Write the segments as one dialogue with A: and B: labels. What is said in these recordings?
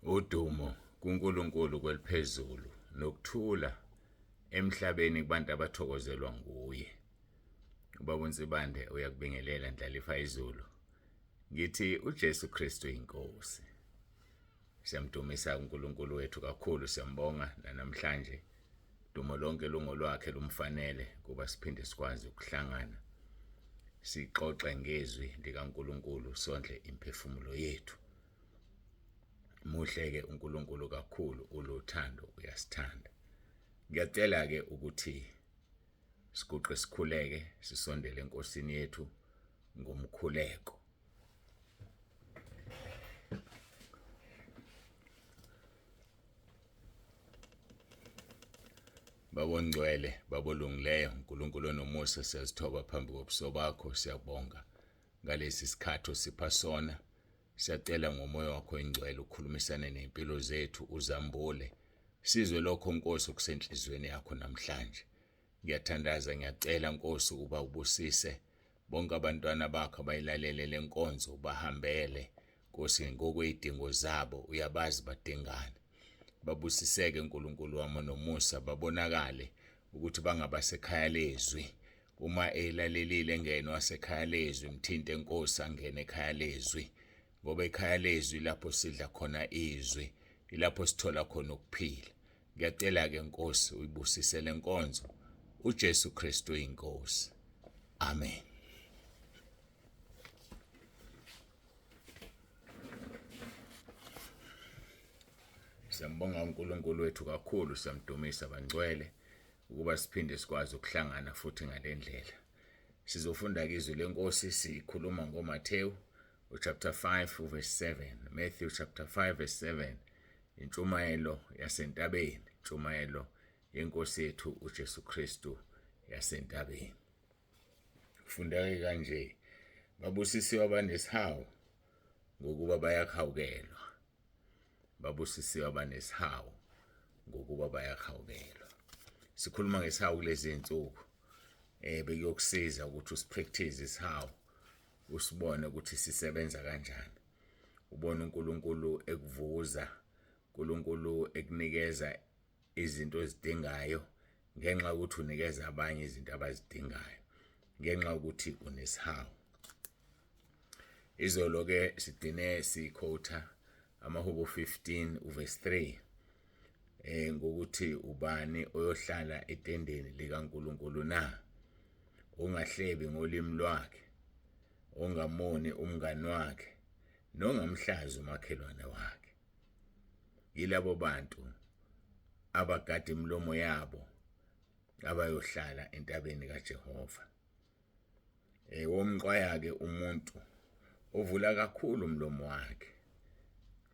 A: Udumo kuNkulunkulu kweliphezulu nokuthula emhlabeni kubantu abathokozelwa nguye. Ubaba uNsibande uyakubingelela Ndlalifa izulu. Ngithi uJesu Kristu inkosi. Siyamdumisa uNkulunkulu wethu kakhulu siyambonga namhlanje. Dumo lonke lungolwakhe lumfanele kuba siphinde sikwazi ukuhlangana sixoxe ngezwi likaNkulunkulu sondle imphefumulo yethu. Muhle-ke uNkulunkulu kakhulu uluthando uyasithanda. Ngiyacela-ke ukuthi siguqe sikhuleke sisondele enkosini yethu ngomkhuleko. Baba ongcwele, Baba olungileyo, uNkulunkulu onomusa, siyazithoba phambi kobuso bakho, siyabonga ngalesi sikhathi osipha sona. Siyacela ngomoya wakho oyingcwele ukhulumisane ney'mpilo zethu uzambule sizwe lokho Nkosi okusenhliziyweni yakho namhlanje. Ngiyathandaza ngiyacela Nkosi ukuba ubusise bonke abantwana bakho abayilalele le nkonzo ubahambele Nkosi ngokwey'dingo zabo uyabazi badingani. Babusiseke uNkulunkulu wami nomusa babonakale ukuthi bangabasekhaya lezwi uma elalelile engene wasekhaya lezwi mthinte nkosi angene ekhaya lezwi ngoba ekhaya lezwi lapho sidla khona izwi ilapho sithola khona ukuphila ngiyacela ke nkosi uyibusise lenkonzo uJesu Kristu inkosi amen. Siyambonga uNkulunkulu wethu kakhulu siyamdumisa bangcwele ukuba siphinde sikwazi ukuhlangana futhi ngale ndlela. Sizofunda-ke izwi lenkosi sikhuluma ngoMathewu uchapter 5 uverse 7. Matthew chapter 5 verse 7. Intshumayelo yasentabeni, intshumayelo yenkosi yethu uJesu Kristu yasentabeni. Fundake kanje, babusisiwe abanesihawu ngokuba bayakhawukelwa. Babusisiwe abanesihawu ngokuba bayahawukelwa. Sikhuluma ngesihawu kulezi zinsuku. Eh bekuyokusiza ukuthi usipractice isihawu usibone ukuthi sisebenza kanjani. Ubone uNkulunkulu ekuvuza, uNkulunkulu ekunikeza izinto ozidingayo ngenxa yokuthi unikeza abanye izinto abazidingayo ngenxa yokuthi unesihawu. Izolo ke sigcine sikhotha amahubo 15 uverse 3 eh ngokuthi ubani oyohlala etendeni likaNkuluNkulu na ongahlebi ngolimi lwakhe ongamoni umngani wakhe nongamhlazi umakhelwane wakhe yilabo bantu abagada imilomo yabo abayohlala entabeni kaJehova. Eh womxwaya-ke umuntu ovula kakhulu umlomo wakhe.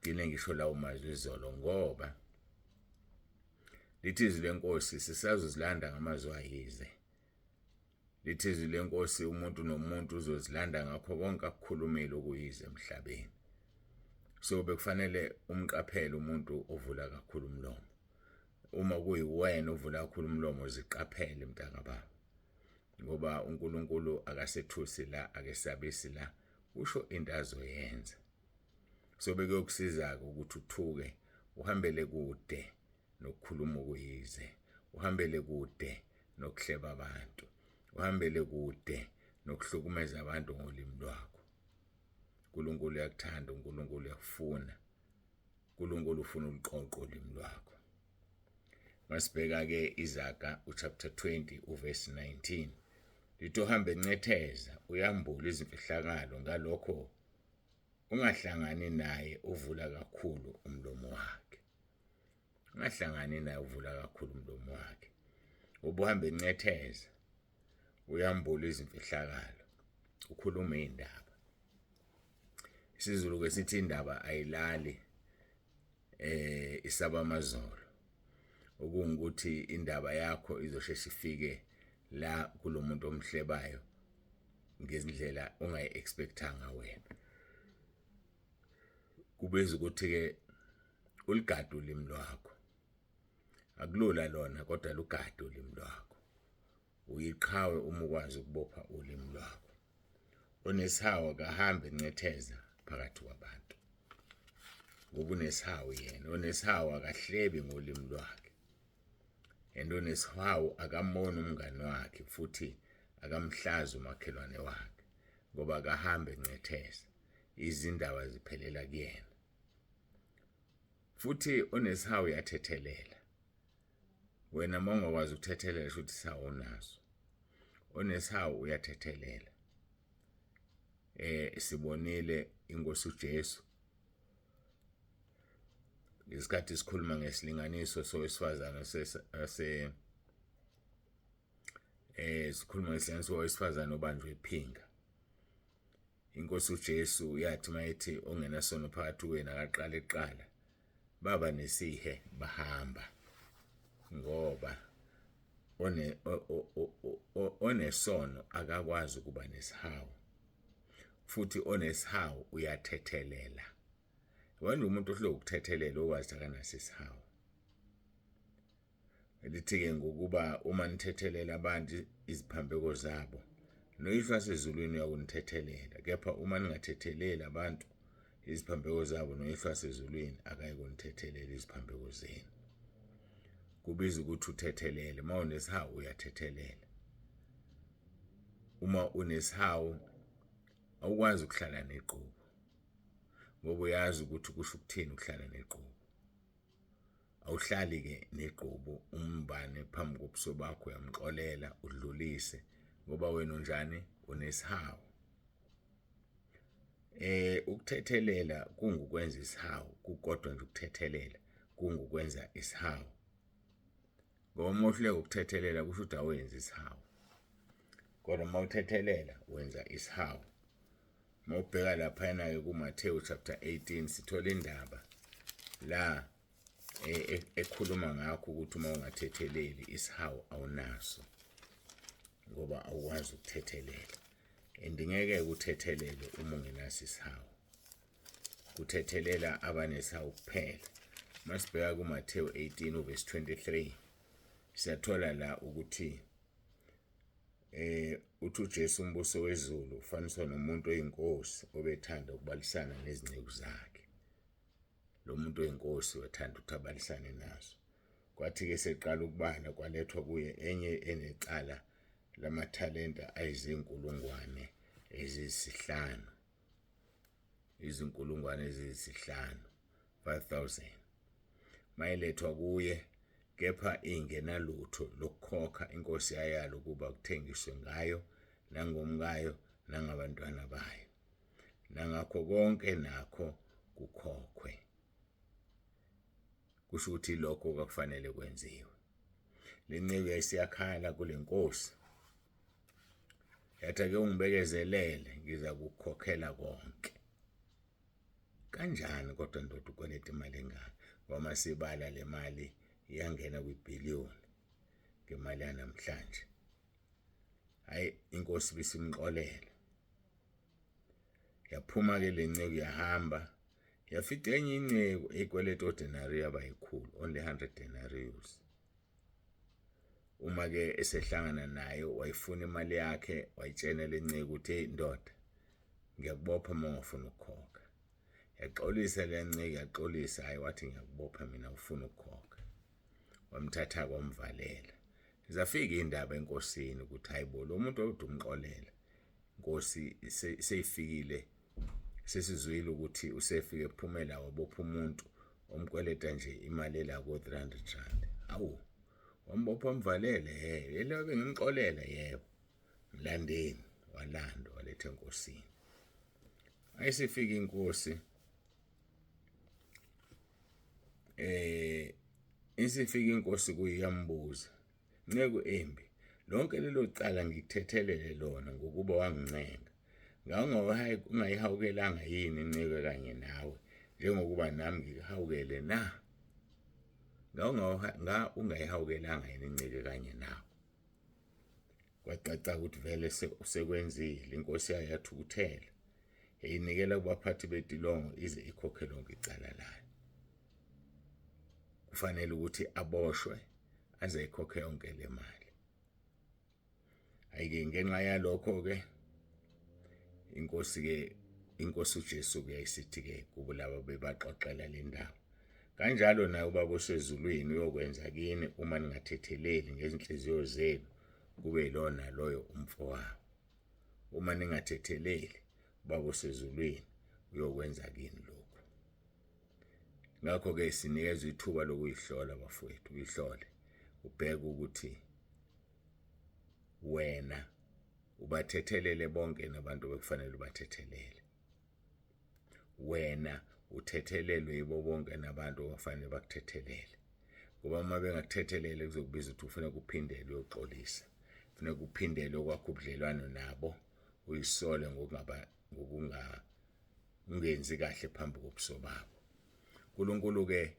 A: Gcine ngisho lawo mazwi izolo ngoba lithi izwi lenkosi sisazozilanda ngamazwi ayize. Lithi izwi lenkosi umuntu nomuntu uzozilanda ngakho konke akukhulumile okuyize emhlabeni. So bekufanele umqaphele umuntu ovula kakhulu umlomo. Uma kuyiwena ovula kakhulu umlomo ziqaphele mntakababa. Ngoba uNkulunkulu akasethusi la akesabisi la usho into azoyenza. So bekuyokusiza-ke ukuthi uthuke uhambele kude nokukhuluma okuyize, uhambele kude nokuhleba abantu, uhambele kude nokuhlukumeza abantu ngolimi lwakho. uNkulunkulu uyakuthanda, uNkulunkulu uyakufuna. uNkulunkulu ufuna uluqoqo ulimi lwakho. Masibheka-ke iZaga uchapter 20 uverse 19. Lithi ohamba encetheza uyambula izimfihlakalo ngalokho ungahlangani naye uvula kakhulu umlomo wakhe. Ungahlangani naye uvula kakhulu umlomo wakhe. Ubuhamba encetheza uyambula izimfihlakalo ukhuluma iy'ndaba. IsiZulu ke sithi indaba ayilali eh isaba amazolo okungukuthi indaba yakho izosheshe ifike la kulomuntu omhlebayo ngezindlela ongayi-expectanga wena. Kubiza ukuthi-ke uligade ulimi lwakho. Akulula lona kodwa lugade ulimi lwakho. Uyiqhawe uma ukwazi ukubopha ulimi lwakho. Onesihawu akahambe encetheza phakathi kwabantu. Ngoba unesihawu yena. Onesihawu akahlebi ngolimi lwakhe. And onesihawu akamoni umngani wakhe futhi akamhlazi umakhelwane wakhe ngoba akahambe encetheza. Izindaba ziphelela kuyena. Futhi onesihawu uyathethelela. Wena uma ungakwazi ukuthethelela sho ukuthi isihawu unaso. Onesihawu uyathethelela. Sibonile inkosi uJesu ngesikhathi sikhuluma ngesilinganiso sowesifazane ase sikhuluma ngesilinganiso sowesifazane obanjwe ephinga. Inkosi uJesu yathi mayethi ongenasono phakathi kwenu akaqale kuqala, baba nesihe bahamba ngoba one onesono akakwazi ukuba nesihawu, futhi onesihawu uyathethelela. Wena umuntu ohluleka ukuthethelela okwazi akanaso isihawu. Lithi-ke ngokuba uma nithethelela abantu iziphambeko zabo, noYihlo wasezulwini uyakunithethelela. Kepha uma ningathetheleli abantu iziphambeko zabo, noYihlo wasezulwini akayikunithethelela iziphambeko zenu. Kubiza ukuthi uthethelele. Uma unesihawu uyathethelela. Uma unesihawu awukwazi ukuhlala negqubu, ngoba uyazi ukuthi kusho ukuthini ukuhlala negqubu. Awuhlali-ke negqubu umbane phambi kobuso bakho, uyamxolela udlulise ngoba wena unjani, unesihawu. Ukuthethelela kungukwenza isihawu, kukodwa nje ukuthethelela kungukwenza isihawu. Ngoba uma uhluleka ukuthethelela kusho ukuthi awenzi isihawu. Kodwa uma uthethelela wenza isihawu. Uma ubheka laphayana-ke kuMathewu chapter 18 sithola indaba la ekhuluma ngakho ukuthi uma ungathetheleli isihawu awunaso ngoba awukwazi ukuthethelela. And ngeke uthethelele uma ungenaso isihawu. Kuthethelela abanesihawu kuphela. Masibheka kuMathewu 18 uverse 23 siyathola la ukuthi uthi uJesu umbuso wezulu ufaniswa nomuntu oyinkosi obethanda ukubalisana nezinceku zakhe. Lo muntu oyinkosi wethanda ukuthi abalisane nazo. Kwathi-ke seqala ukubala kwalethwa kuye enye enecala lamathalenta ayizinkulungwane eziyisihlanu. Izinkulungwane eziyisihlanu, 5000. Mayilethwa kuye kepha ingenalutho lokukhokha, inkosi yayala ukuba kuthengiswe ngayo nangomkayo nangabantwana bayo nangakho konke nakho kukhokhwe. Kusho ukuthi lokho kwakufanele kwenziwe. Le nceku yayisiyakhala kule nkosi yathi ake ungibekezelele ngiza kukhokhela konke. Kanjani kodwa ndoda ukweleta imali engaka? Ngoba masibala le mali iyangena kwibhiliyoni ngemali yanamhlanje. Hayi, inkosi bisimxolela. Yaphuma-ke le nceku yahamba yafica enye inceku eyikweleta odenariyu abayikhulu, only 100 denarius. Uma-ke esehlangana nayo wayifuna imali yakhe, wayitshena le nceku ukuthi hey ndoda, ngiyakubopha uma ungafuni ukukhokha. Yaxolisa le nceku, yaxolisa, hhayi wathi ngiyakubopha mina ufuna ukukhokha. Wamthatha kwamvalela. Zafika iy'ndaba enkosini ukuthi hayi bo lo muntu owude umxolela. Inkosi seyifikile, sesizwile ukuthi usefike ephumela wabopha umuntu omkweleta nje imali ela ko-300 rand. Hawu, wambopha wamvalele, he, yena bengimxolela yebo. Mlandeni, walandwa waletha enkosini. Ayisifika inkosi isifika inkosi kuyambuza, nceku embi, lonke lelo cala ngikuthethelele lona ngokuba wangincenga. Ungayihawukelanga yini inceku kanye nawe njengokuba nami ngikuhawukele na? Ungayihawukelanga yini inceku kanye nawe? Kwacaca ukuthi vele usekwenzile. Inkosi yayo yathukuthela, yayinikela kubaphathi betilongo ize ikhokhe lonke icala layo. Kufanele ukuthi aboshwe aze ayikhokhe yonke le mali. Hhayi-ke ngenxa yalokho-ke inkosi-ke Inkosi uJesu kuyayisithi-ke kubo laba bebaxoxela le ndaba. Kanjalo naye uBaba osezulwini uyokwenza kini uma ningathetheleli ngezinhliziyo zenu kube yilowo naloyo umfowabo. Uma ningathetheleli, uBaba osezulwini uyokwenza kini lokhu. Ngakho-ke sinikezwa ithuba lokuyihlola bafowethu, uyihlole ubheke ukuthi wena ubathethelele bonke nabantu bekufanele ubathethelele. Wena uthethelelwe yibo bonke nabantu obafanele bakuthethelele. Ngoba uma bengakuthethelele kuzokubiza ukuthi ufuneka uphindele uyoxolisa. Funeka uphindele okwakho ubudlelwano nabo uyisole ngokungaba ngokunga ungenzi kahle phambi kobuso babo. uNkulunkulu ke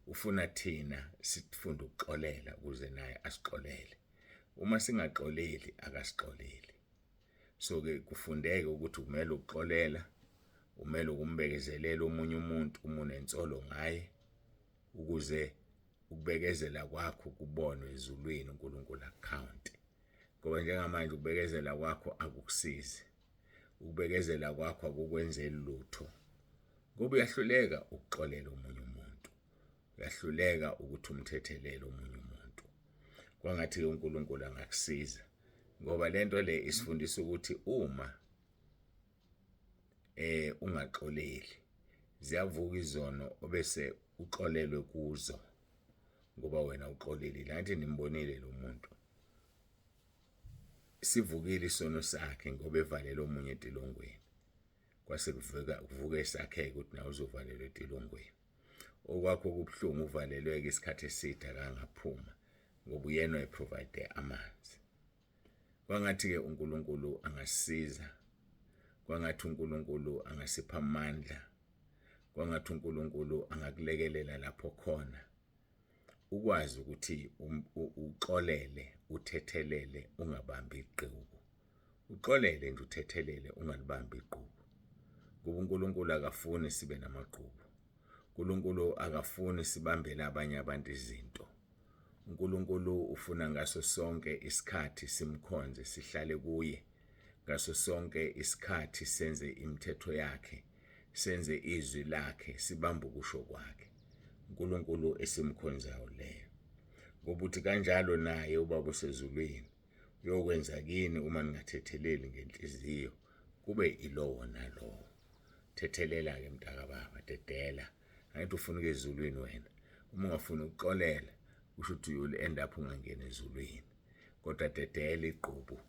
A: ufuna thina sifunde ukuxolela ukuze naye asixolele. Uma singaxoleli akasixoleli. So ke kufundeke ukuthi kumele ukuxolela, umele ukumbekezelela omunye umuntu uma unensolo ngaye ukuze ukubekezela kwakho kubonwe ezulwini uNkulunkulu akukhawunte. Ngoba njengamanje ukubekezela kwakho akukusizi. Ukubekezela kwakho akukwenzeli lutho. Ngoba uyahluleka ukuxolela omunye umuntu. Uyahluleka ukuthi umthethelele omunye umuntu. Kwangathi-ke uNkulunkulu angakusiza. Ngoba lento le isifundisa ukuthi uma ungaxoleli ziyavuka izono obese uxolelwe kuzo ngoba wena uxolelile. Angithi nimbonile lo muntu. Sivukile isono sakhe ngoba evalele omunye etilongweni. Kwase kuvuka kuvuka esakhe-ke ukuthi nawe uzovalelwa etilongweni. Okwakho kubuhlungu uvalelwe-ke isikhathi eside akangaphuma ngoba uyena oyeprovide amanzi. Kwangathi-ke uNkulunkulu angasisiza. Kwangathi uNkulunkulu angasipha amandla. Kwangathi uNkulunkulu angakulekelela lapho khona. Ukwazi ukuthi um, uxolele, uthethelele, ungabambi iqhubu. Uxolele nje uthethelele ungalibambi igqubu. Ngoba uNkulunkulu akafuni sibe namagqubu. uNkulunkulu akafuni sibambele abanye abantu izinto. uNkulunkulu ufuna ngaso sonke isikhathi simkhonze sihlale kuye. Ngaso sonke isikhathi senze imithetho yakhe, senze izwi lakhe, sibambe ukusho kwakhe. uNkulunkulu esimkhonzayo leyo. Ngoba uthi kanjalo naye uBaba osezulwini uyokwenza kini uma ningathetheleli ngenhliziyo kube ilowo nalowo. Thethelela-ke mntakababa, dedela. Angithi ufuna ukuya ezulwini wena. Uma ungafuni ukuxolela, kusho ukuthi you'll end up ungangeni ezulwini. Kodwa dedela igqubu,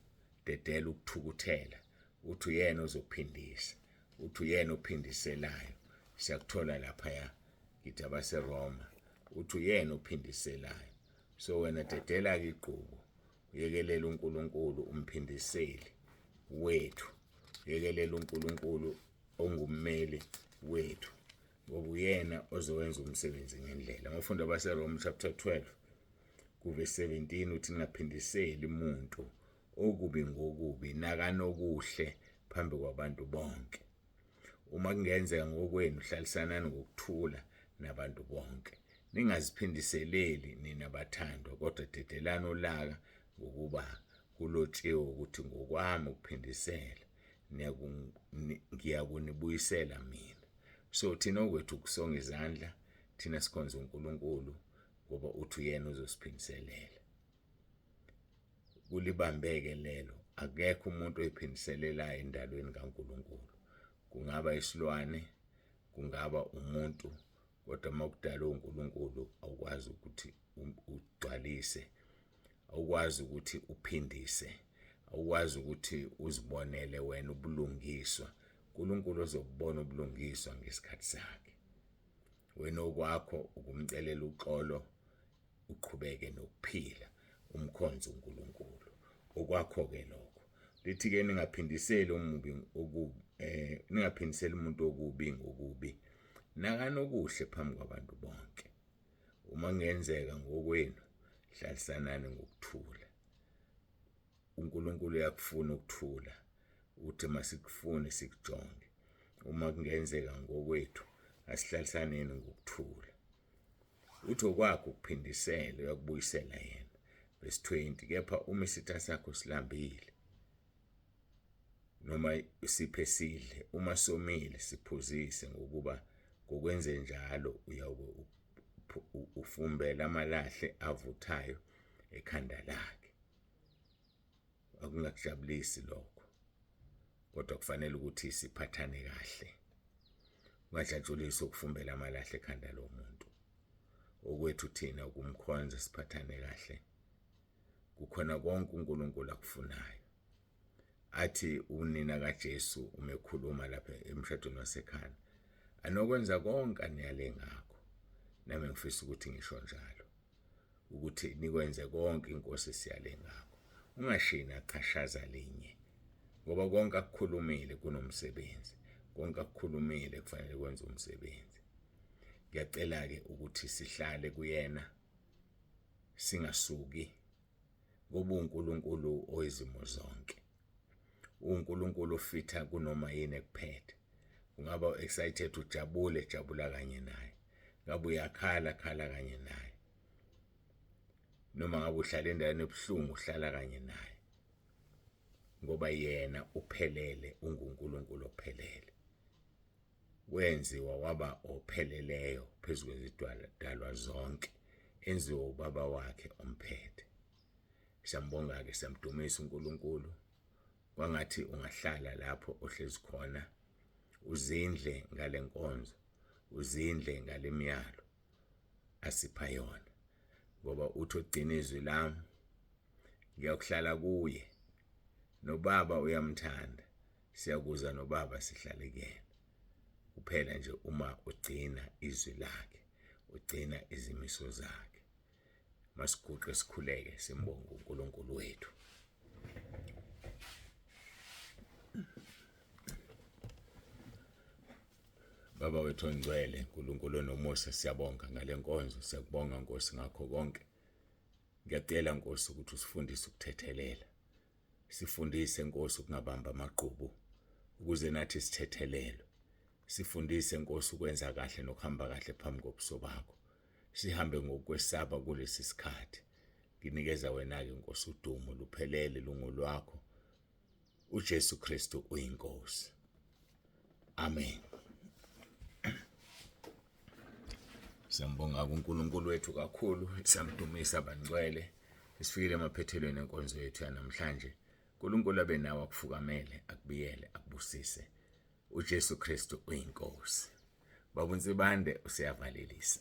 A: dedela ukuthukuthela, uthi uyena ozophindisa, uthi uyena ophindiselayo. Siyakuthola laphaya ngithi abaseRoma, uthi uyena ophindiselayo. So wena dedela-ke igqubu, uyekelele uNkulunkulu umphindiseli wethu, uyekelele uNkulunkulu ongummeli wethu ngoba uyena ozowenza umsebenzi ngendlela. Ngofunda abaseRoma chapter 12 kuverse 17 uthi ningaphindiseli muntu okubi ngokubi nakanokuhle phambi kwabantu bonke. Uma kungenzeka ngokwenu hlalisanani ngokuthula nabantu bonke. Ningaziphindiseleli nina bathandwa, kodwa dedelani ulaka ngokuba kulotshiwe ukuthi ngokwami ukuphindisela ngiyakunibuyisela mina. So thina okwethu ukusonga izandla, thina sikhonza uNkulunkulu ngoba uthi uyena ozosiphindiselela. Kulibambeke lelo, akekho umuntu oyiphindiselelayo endalweni kaNkulunkulu. Kungaba isilwane, kungaba umuntu, kodwa uma kudalwe uNkulunkulu awukwazi ukuthi ugcwalise, awukwazi ukuthi uphindise, awukwazi ukuthi uzibonele wena ubulungiswa. uNkulunkulu ozobubona ubulungiswa ngesikhathi sakhe. Wena okwakho ukumcelela uxolo uqhubeke nokuphila umkhonze uNkulunkulu. Okwakho-ke lokho. Lithi-ke ningaphindiseli omubi okubi, ningaphindiseli umuntu okubi ngokubi. Nakani okuhle phambi kwabantu bonke. Uma kungenzeka ngokwenu, hlalisanani ngokuthula. uNkulunkulu uyakufuna ukuthula, uthi masikufune sikujonge. Uma kungenzeka ngokwethu, asihlalisaneni ngokuthula. Uthi okwakho ukuphindisela uyakubuyisela yena. Verse 20 kepha uma isitha sakho silambile, Noma usiphe sidle, uma somile siphuzise, ngokuba ngokwenzenjalo uyawube ufumbela amalahle avuthayo ekhanda lakhe. Akungakujabulisi lokho, kodwa kufanele ukuthi siphathane kahle. Ungajatshuliswa ukufumbela amalahle ekhanda lomuntu. Okwethu thina ukumkhonza siphathane kahle. Kukhona konke uNkulunkulu akufunayo. Athi unina kaJesu uma ekhuluma lapha emshadweni waseKhana, anokwenza konke aniyale ngakho. Nami ngifisa ukuthi ngisho njalo, ukuthi nikwenze konke iNkosi siyale ngakho. Ungashiyi nachashaza linye, ngoba konke akukhulumile kunomsebenzi, konke akukhulumile kufanele kwenze umsebenzi. Ngiyacela-ke ukuthi sihlale kuyena singasuki ngoba uNkulunkulu oyizimo zonke. UNkulunkulu ofitha kunoma yini ekuphethe. Ungaba excited ujabule, jabula kanye naye. Ngabe uyakhala, khala kanye naye. Noma ngabe uhlala endaweni ebuhlungu, uhlala kanye naye. Ngoba yena uphelele, unguNkulunkulu ophelele. Wenziwa waba opheleleyo phezu kwezidalwa zonke, enziwa uBaba wakhe omphethe. Siyambonga-ke, siyamdumisa uNkulunkulu. Kwangathi ungahlala lapho ohlezi khona, uzindle ngale nkonzo, uzindle ngale miyalo asipha yona, ngoba uthi ogcina izwi lami ngiyakuhlala kuye, noBaba uyamthanda, siyakuza noBaba sihlale kuyena. Kuphela nje uma ugcina izwi lakhe, ugcina izimiso zakhe. Masiguqe sikhuleke simbonge uNkulunkulu wethu. Baba wethu ongcwele, uNkulunkulu onomusa, siyabonga ngale nkonzo, siyakubonga Nkosi ngakho konke. Ngiyacela Nkosi ukuthi usifundise ukuthethelela. Sifundise Nkosi ukungabamba amagqubu ukuze nathi sithethelelwe. Sifundise Nkosi ukwenza kahle nokuhamba kahle phambi kobuso bakho. Sihambe ngokwesaba kulesi sikhathi. Nginikeza wena-ke Nkosi udumo luphelele lungolwakho. uJesu Kristu uyiNkosi. Amen. Siyambonga kuNkulunkulu wethu kakhulu, siyamdumisa bangcwele. Sifikile emaphethelweni enkonzo yethu yanamhlanje. uNkulunkulu abe nawe akufukamele, akubiyele, akubusise. uJesu Kristu uyiNkosi. Baba uNsibande useyavalelisa.